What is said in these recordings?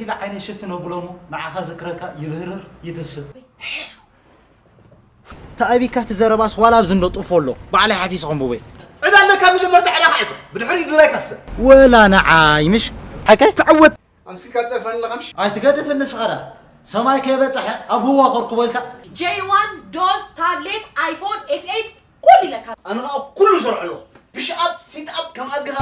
ኢለ ዓይነይ ሽፍን ኣብሎ እሞ ንዓኻ ዝክረካ ይብህርር ይትስብ። ተኣቢካ እቲ ዘረባስ ዋላ ኣብዚ እንዶ ጥፎ ኣሎ። ባዕለይ ሓፊሰ ከንብቦ እየ። ዕዳ ኣለካ መጀመርታ ዕዳ ክዕጾ። ብድሕሪኡ ድላይካ ስተ። ወላ ንዓይ ምሽ። ሓቀይ ትዕወት። ኣምሲልካ ትጸርፈኒ ኣለኻ ምሽ? ኣይትገድፍኒ ንስኻ ደኣ። ሰማይ ከይበጽሐ ኣብ ህዋ ከርክቦ ኢልካ። ጄይ ዋን ዶዝ ታብሌት ኣይፎን ኤስ ኤይት ኩሉ ኢለካ። ኣነ ኸኣ ኩሉ ይሰርሖ ኣለኹ። ፕሽ ኣፕ፣ ሲት ኣፕ ከም ኣድግኻ።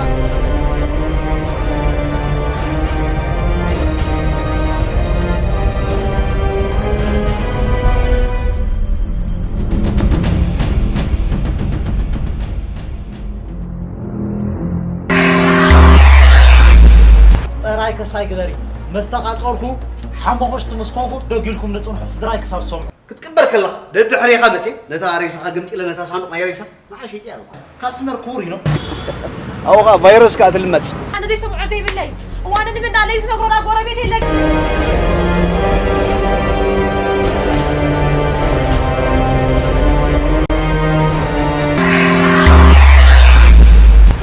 ጥራይ ክሳይ ግበሪ። መስተቓጸልኩ ሓሞኽሽቲ ምስ ኮንኩ ደጊልኩም ንጽንሑ ስድራይ ክሳብ ዝሰምዑ። ክትቅበር ከለኻ ደድሕሬኻ መጽየ ነታ ሬሳኻ ገምጢለ ነታ ሳንዱቕ ናይ ሬሳ ንዓ ሸይጥያ ኣለኹ። ካስትመር ክቡር እዩ ነው። ኣብኡ ኸኣ ቫይረስ ከኣ ትልመጽ። ኣነ ዘይሰምዖ ዘይብለይ። እዋን ንምንዳ ለይ ዝነግሮና ጎረቤት የለን።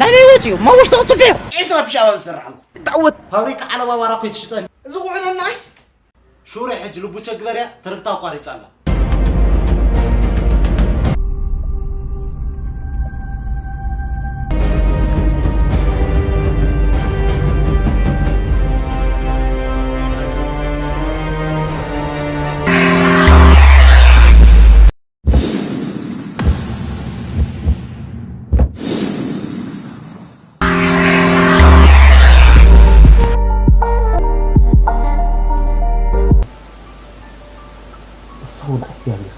ናይ ህይወት እዩ። መውሽ ተቕጽቤ። ዒስራ ፒሽ ኣባብ ዝሰርሕ ኣለኹ። ዳወት። ፋብሪካ ዓለባ ዋራ እኮ እዩ ትሽጠኒ። እዚ ጉዕለና። ሹሬ ሕጂ ልቡ ቸግበርያ ትርግታ ኣቋሪጻ ኣላ። ንስኻ እውን ኣትያ ኣለኻ።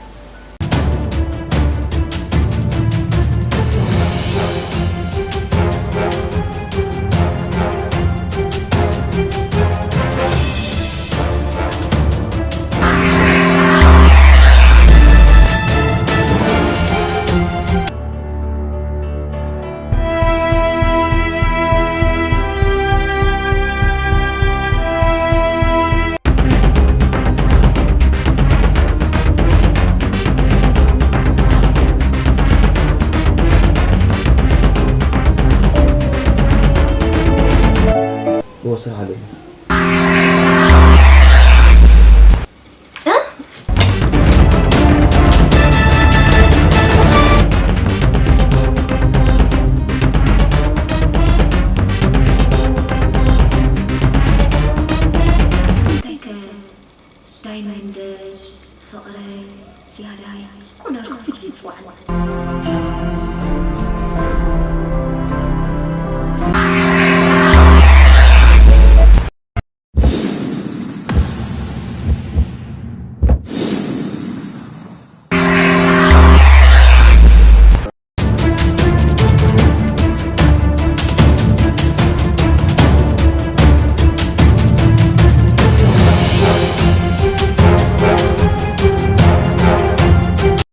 እዎ፣ ስራሕ ኣለኒ። እ? እንታይ ከ ዳይመንደይ፣ ፍቕረይ፣ ዝያዳይ፣ ኩሉ ኣርክብ ግዜ ትጽዋዕኒ።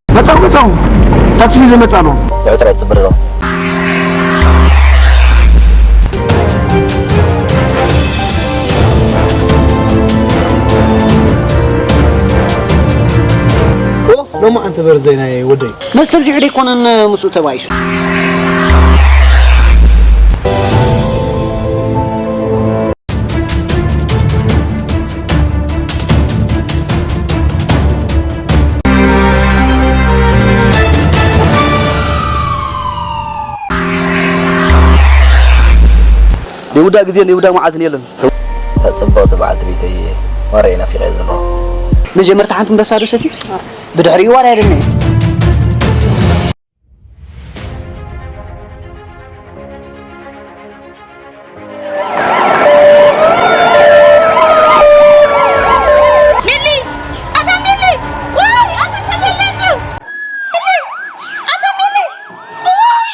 መጻኹ፣ መጻኹ። ታክሲ ሒዘ መጻ ኣለኹ። ንዑ ጥራይ ጽብር ኢሎም። ኦ፣ ሎማዓንቲ በርዝደይ ናይ ወደይ። መስተ ኣብዚሑ ደይኮነን ምስኡ ተባኢሱ። ዘይውዳእ ግዜን ዘይውዳእ መዓልትን የለን። እታ ጽብቕቲ በዓልቲ ቤተይ ማረይ ናፊቐ ዘለኹ። መጀመርታ ሓንቲ ኣንበሳ ዶ ሰትዩ? ብድሕሪኡ ዋላ የድነ። ሚሊ! ኣታ ሚሊ! ዋይ! ኣታ ሰበለኒ! ሚሊ! ኣታ ሚሊ! ዋይ!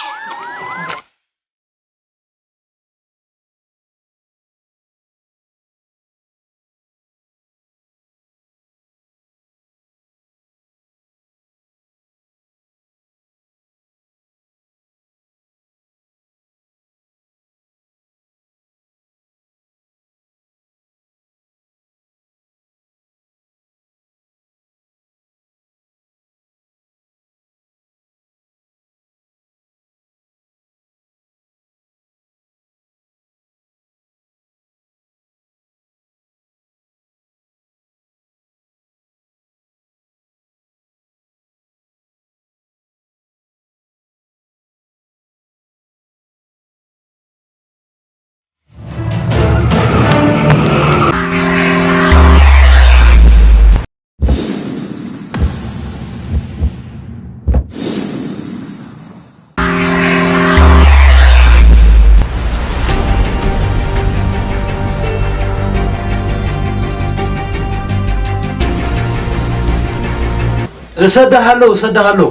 እሰድሃለሁ፣ እሰድሃለሁ።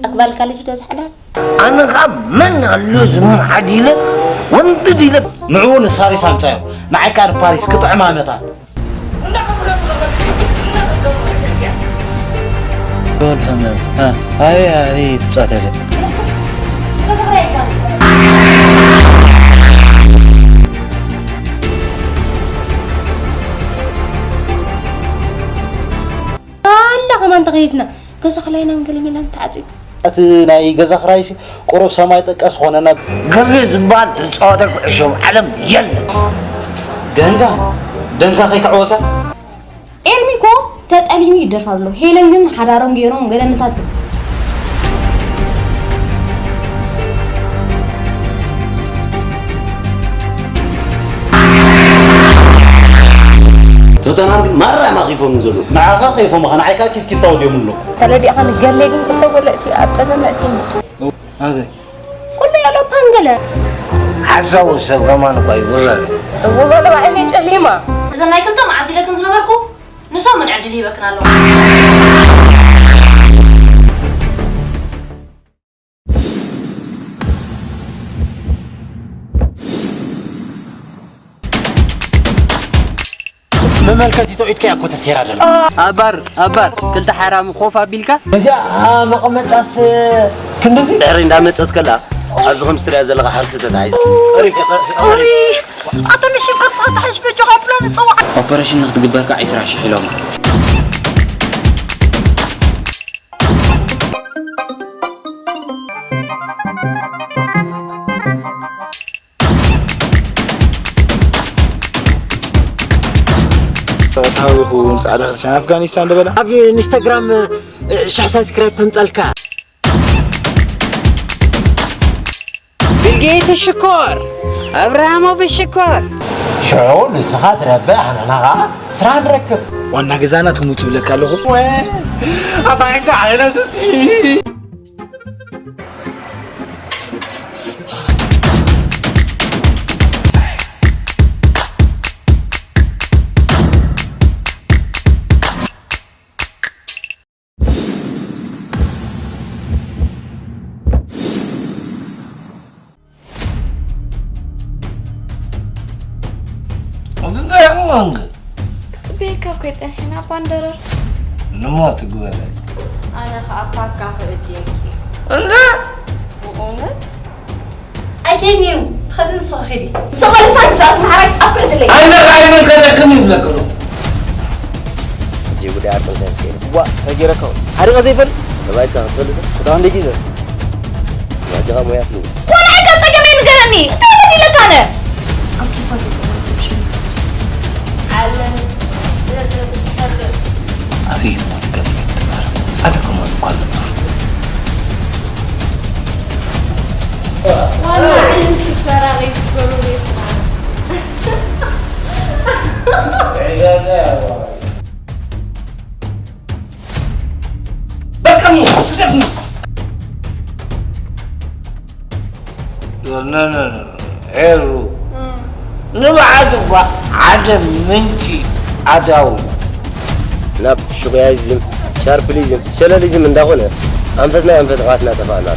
ኣክባልካ ልጅ ዶ ዝሓዳር? ኣነ ኸዓ መን ኣሎ ዝምዓድ ኢለ ወንድድ ኢለ ንዕኡ ንሳሪስ ኣምፃዮ ንዓይ ከዓ ንፓሪስ ክጥዕማ መታ ዶል ሃመን ኣበይ ኣበይ ትፃወት ያዘ ኣላ ከማን ተኸይፍና ገዛ ክላይናን ገለሜላን ተዓፂቡ እቲ ናይ ገዛ ክራይሲ ቁሩብ ሰማይ ጠቀስ ኾነና። ገርቢ ዝበሃል ዝፃወተ ኩዕሾ ኣብ ዓለም የለን። ደንጋ ደንጋ ከይከዕወካ። ኤርሚ እኮ ተጠሊሙ ይደርፍ ኣሎ። ሄለን ግን ሓዳሮም ገይሮም ገለምታት ቶተንሃም ግን ማራ እዮም ኣኺፎም ዘለዉ። ንዓኻ ከይፎምኻ ንዓይካ ኪፍ ኪፍ ታወዲኦም ኣለዉ። ተለዲእኻ ንገሌ ግን ክልተ ጎለእቲ ኣብ ጸገም ኣእትዩኒ። ኣበይ? ኩሉ ያለው ፓንገለ ሓሳቡ ሰብ ከማን እኳ ይጉረር። እወ በለ ዓይነይ ጨሊማ። እዘን ናይ ክልተ መዓልቲ ኢለክን ዝነበርኩ ንሶም ምን ዕድል ይበክን ኣለኹ። መመልከቲቶ ኢድካ እኮ ተሴራ ዘሎ። ኣባር ኣባር ክልተ ሓራሚ ኮፍ ኣቢልካ። እዚኣ መቐመጫስ ክንድዚ ድሕሪ እንዳመፀት ከላ ኣብዚ ከም ስትሪያ ዘለኻ ሓርሲ ተታሒዝ ኣቶ ንሽም ቅርጽኻ ተሓሽ በጆኻ ብላ ዝፅዋዕ ኦፐሬሽን ንክትግበር ከዓ ዒስራ ሽሕ ኢሎም ታዊኹ ንጻዕዳ ክርስቲያን ኣፍጋኒስታን ደበላ ኣብ ኢንስታግራም ሽሕ ሳብስክራይብ ተምጻልካ ቢልጌት ሽኮር ኣብርሃሞቭ ሽኮር ሽዑ ንስኻ ትረብእ ኣንሕና ኸዓ ስራሕ ንረክብ ዋና ገዛና ትሙ ትብለካ ኣለኹ ኣታ እንተ ዓይነት እሲ ክፅበየካ እኮ ፀኒሐና ባንደረር ንሞ ትግበለ ኣነ ከዓ ፋካ ክእድየኪ እንዳ ብእውነት ኣይከይድን እዩ ትኸዲ ንስኺ ኺዲ ንስኺ ኸዲ ምሳይ ትዛረብ ሓራይ ኣፍ ክእትለይ ኣነ ከዓ ኣይመልከተክን ይብለክ ኣሎ ሕጂ ጉዳይ ዓርቅን ሳይንስ ከይደ ዋ ተጌረካ ሓሪቐ ዘይፈልጥ ተባይስካ ክትፈልጥ ክዳን ደጊዘ ዋጅኻ ሞያ ፍልዉ ቆልዓ ኢልካ ጸገመይ ንገረኒ እንታይ በዲለካ ኣነ ኣበይ እሞ ትገብር ትማር ኣነ ከማን እኳ ኣለና በቃ ሙ ትደፍኑ ኤሩ ንብዓት እኳ ሓደ ምንጪ ኣዳው እዩ። ናብ ሹቅያይዝም፣ ሻርፕሊዝም፣ ሸለሊዝም እንዳኾነ ኣንፈትና ኣንፈት ኻትና ተፋእና።